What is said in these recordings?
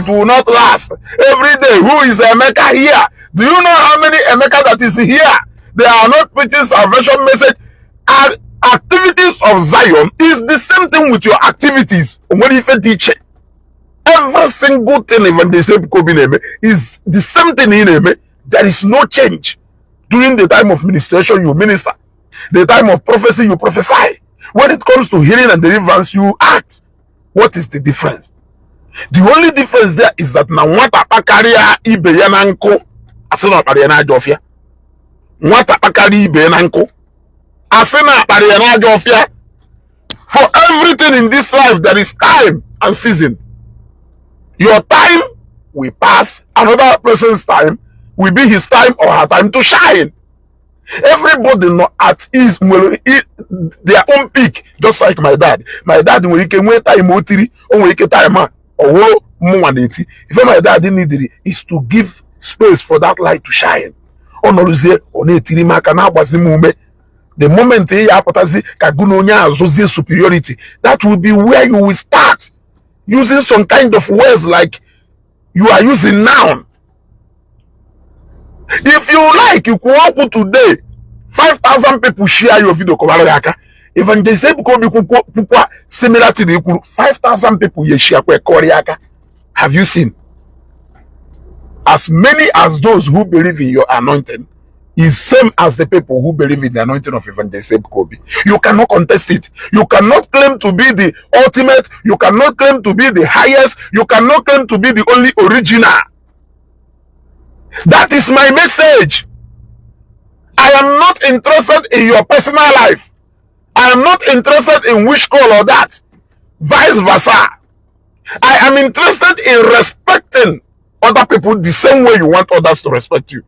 It will not last. Every day, who is Emeka here? Do you know how many Emeka that is here? They are not preaching salvation message. And activities of Zion is the same thing with your activities. Nwere ife dị iche. Every single thing Evangelist Ebuka Obi na-eme is the same thing ị na-eme. There is no change. During the time of ministration, you minister. The time of prophecy, you prophesy. When it comes to healing and deliverance, you act. What is the difference? The only difference there is that na nwata kpakarịa ibe ya na nkụ, asị na ọkpara ya n'ajọ ọfịa. Nwata kpakarịa ibe ya na nkụ, asị na akpara ya n'ajọ ọfịa. For everything in this life, there is time and season. Your time will pass. Another person's time will be his time or her time to shine. Everybody nọ at ease, nwere their own peak, just like my dad. My dad nwere ike nwee time o tiri, o nwere ike time a ọwụrụ mụnwa na-eti. Ife my dad needed is to give space for that light to shine. Ọ nọrụzie, ọ na-etiri m aka, na-agbazi m ume. The moment ị ya apụtazi ka gụ na onye azụzie superiority, that will be where you will start using some kind of words like you are using now. If you like, kwuo okwu today, 5000 people share your video, kọbara gị aka. Evangelist Ebuka Obi kwukwa similar thing kwuru, 5000 people ye share kwa kọrọ ya aka. Have you seen? As many as those who believe in your anointing is same as the people who believe in the anointing of Evangelist Ebuka Obi. You cannot contest it. You cannot claim to be the ultimate. You cannot claim to be the highest. You cannot claim to be the only original. That is my message. I am not interested in your personal life. I am not interested in which call or that. Vice versa. I am interested in respecting other people the same way you want others to respect you.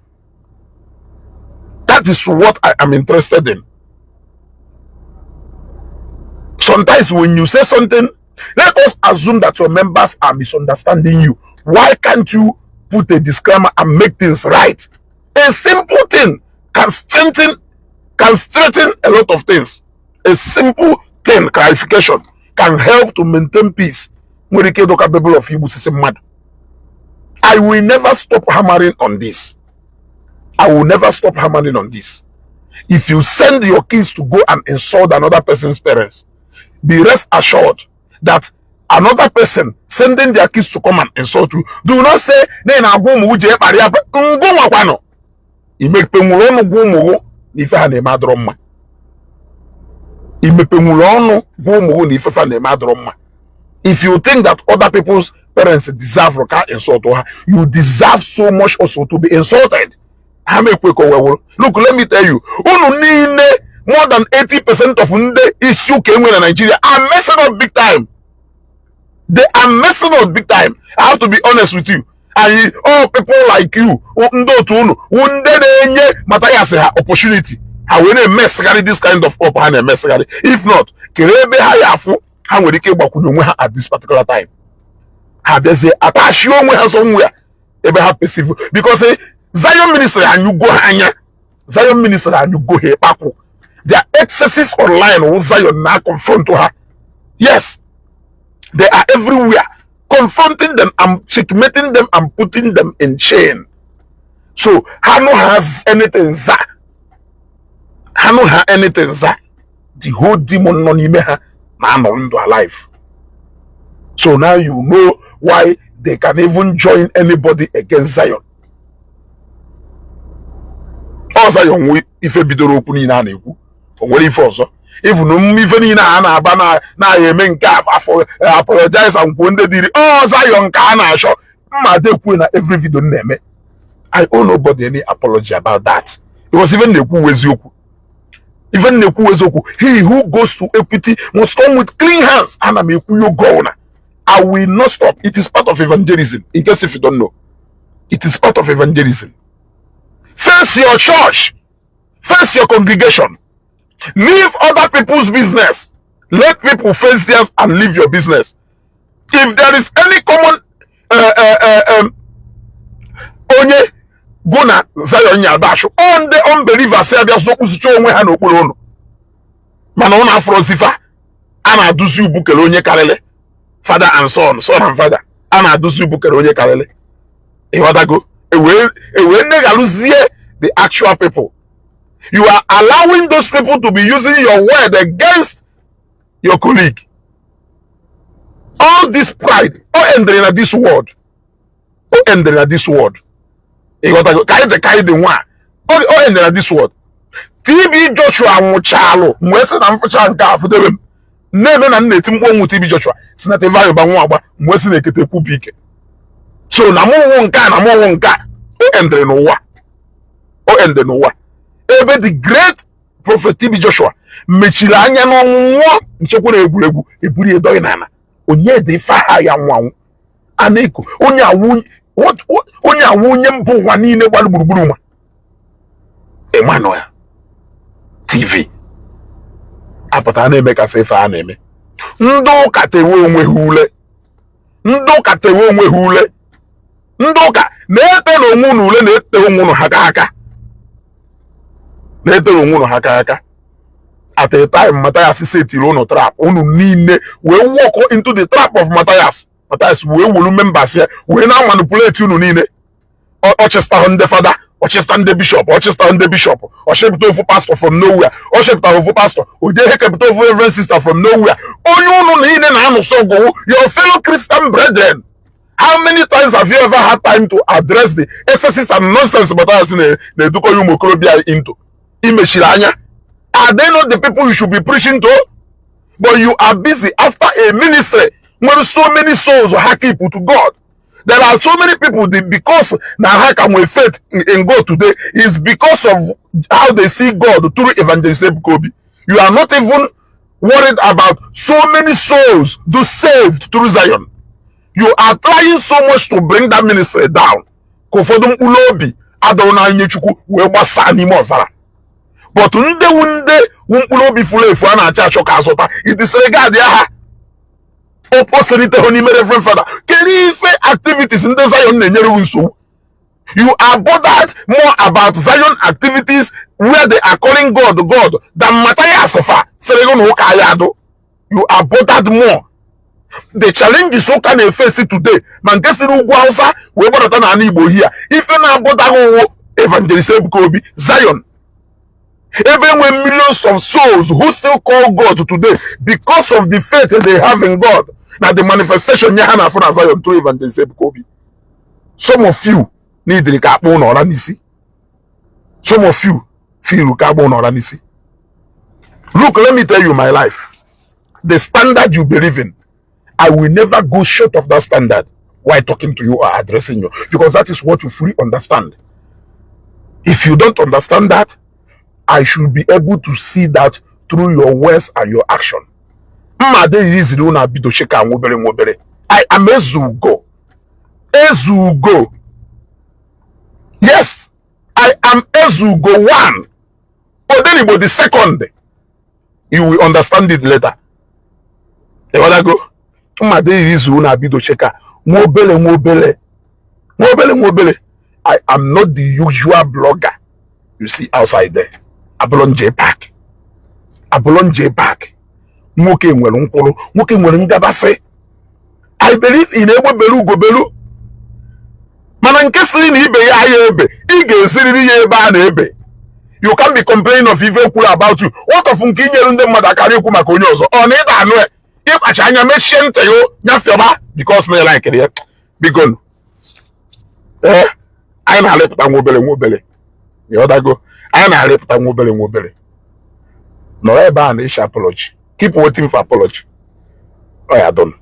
That is what I am interested in. Sometimes when you say something, let us assume that your members are misunderstanding you. Why can't you put a disclaimer and make things right? A simple thing can strengthen a lot of things. A simple thing, clarification, can help to maintain peace. Nwere ike ịdụ capable of igbusisi mmadụ. I will never stop hammering on this. I will never stop hammering on this. If you send your kids to go and insult another person's parents, be rest assured that another person sending their kids to come and insult you, do not say na ị na-agwa ụmụ jee kparịa ngụ nwakwanụ. Imepenwuru ọnụ gwa ụmụ gị na ife ha na-eme adọrọ mma. Imepenwuru ọnụ gwa ụmụ gị na ife ha na-eme adọrọ mma. If you think that other people's parents deserve ka insult ha, you deserve so much also to be insulted. Ha mekwe ka o wee wụrụ. Look, let me tell you, unu niile, more than 80% of ndị isi ụka enwe na Nigeria are messing up big time. They are messing up big time. I have to be honest with you. And all people like you, ndị otu unu ndị na-enye Mathias ha opportunity, ha wee na-emesịgharị this kind of up ha na-emesịgharị. If not, kere ebe ha ya afụ ha nwere ike ịgbakwunye onwe ha at this particular time? Ha bịazie atachi onwe ha somewhere ebe ha perceive, because Zion Ministry anyụgo ha anya. Zion Ministry anyụgo ha ịkpakwụ. Their excesses online wụ Zion na confront ha. Yes, they are everywhere confronting them and checkmating them and putting them in chain. So ha no has anything za, ha no ha anything za. The whole demon nọ n'ime ha na-anọ ndụ alive. So now you know why they can even join anybody against Zion. Ọ Zion nwe ife bidoro okwu niile a na-ekwu. O nwere ife ọzọ? Even ife niile a na-aba na na-eme nke afọ apologize and kwuo ndị dịrị ọ Zion ka a na-achọ mma dekwu na every video m na-eme. I owe nobody any apology about that, because even na-ekwu eziokwu, even na-ekwu eziokwu. He who goes to equity must come with clean hands. Ana m ekwu yo go na I will not stop. It is part of evangelism. In case if you don't know, it is part of evangelism. Face your church, face your congregation, leave other people's business. Let people face theirs and leave your business. If there is any common onye go na Zion ya adashụ ọ ndị unbelievers abịa zọkwụsịcha onwe ha n'okpuru ụlọ, mana ụnụ afọrọzifa a na-adụzi ubu kele onye karịrị father and son, son and father. A na-adụzi bukere onye karịrị, ịghọtago? Ewee neghalụzie the actual people. You are allowing those people to be using your word against your colleague. All this pride o endere na this world, o endere na this world, ịghọtago? Ka anyị dị, ka anyị dị nwa, o endere na this world. TB Joshua nwụchalụ mgbe sị na mfụcha nke a fụdebe m na-eme na m na-eti mkpu ọnwụ TB Joshua si na Ifeanyi Uba nwa agba mgbe si na ekete kwupụ ike so na mụ nwụ nke a na mụ nwụ nke a. O endere n'ụwa, o endere n'ụwa ebe the great prophet TB Joshua mechiri anya n'ọnwụ nwụọ. Nchekwa na egwuregwu eburu ya dọghị n'ala. Onye dị ife aha ya nwụ anwụ a na-eko onye awụ onye awụ onye mba ụwa niile gbara gburugburu. Nwa Emmanuel TV apụtara na-emekasị ife a na-eme. Ndị ụka tewe onwe ha ule, ndị ụka tewe onwe ha ule, ndị ụka na-ete na onwe unu ule, na-ete onwe unu ha aka aka, na-ete onwe unu ha aka aka. At a time, Matthias setiri unu trap, unu niile wee walk into the trap of Matthias. Matthias wee wuru members ya wee na manipulate unu niile. Ọchịsta ndị fada, ọchịsta ndị bishọp, ọchịsta ndị bishọp, ọchịpụta ofu pastor from nowhere, ọchịpụta ofu pastor, oje hekepụta ofu reverend sister from nowhere. Onye unu niile na-anụsọ ọgụ, your fellow Christian brethren. How many times have you ever had time to address the excesses and nonsense Matthias na-edukọ ya ụmụ okorobịa into? Imechiri anya. Are they not the people you should be preaching to? But you are busy after a ministry nwere so many souls ha keep to God. There are so many people that because na ha ka nwee faith in God today is because of how they see God through Evangelist Ebuka Obi. You are not even worried about so many souls do saved through Zion. You are trying so much to bring that ministry down. Ka ụfọdụ mkpụrụ obi adọrọ n'anya Chukwu wee gbasaa n'ime ọzara. But ndị wu ndị wu mkpụrụ obi furu efu a na-achọ achọ ka azụta idisregard ya ha oposirite hụ n'ime Reverend Father. Kedu ife activities ndị Zion na-enyere wu nsogbu? You are bothered more about Zion activities where they are calling God God than Matthias fa sịrị gị na ụka ya adụ. You are bothered more the challenges ụka na-efesi today, ma nke si n'ugwu Hausa wee gbadata n'ala Igbo hia. Ife na-abụdaghị ụwụ Evangelist Ebuka Obi, Zion, ebe enwe millions of souls who still call God today because of the faith they have in God na the manifestation nye ha na-afụ na Zion through Evangelist Ebuka Obi. Some of you need ka akpụ ụnọ ọra n'isi. Some of you feel ka akpụ ụnọ ọra n'isi. Look, let me tell you my life. The standard you believe in, I will never go short of that standard while talking to you or addressing you, because that is what you fully understand. If you don't understand that, I should be able to see that through your words and your action. Mma adịghị iziri unu abido cheka nwa obere nwa obere. I am Ezugo. Ezugo. Yes, I am Ezugo one. Odenigbo the second. You will understand it later. Ịghọtago? Mma adịghị izu unu abido cheka nwa obere nwa obere nwa obere nwa obere. I am not the usual blogger you see outside there. Abụlọ J Park. Abụlọ J Park. Nwoke nwere nkwụrụ, nwoke nwere ngabasị. I believe in egbe belu ugo belu. Mana nke sịrị na ibe ya ya ebe, ị ga-esiriri ya ebe a na-ebe. You can be complaining of ife kwuru about you. What of nke inyere ndị mmadụ akara ikwu maka onye ọzọ? Ọ na ịda anụ ya? Ịkpacha anya mechie ntị ya nyafịọba because na ịlikiri ya. Biko, ee, anyị na-alịpụta nwa obere nwa obere. Ịghọtago? Anyị na-arịpụta nwa obere nwa obere. Nọrọ ebe a na-eshi apology. Keep waiting for apology. Ọ ya done.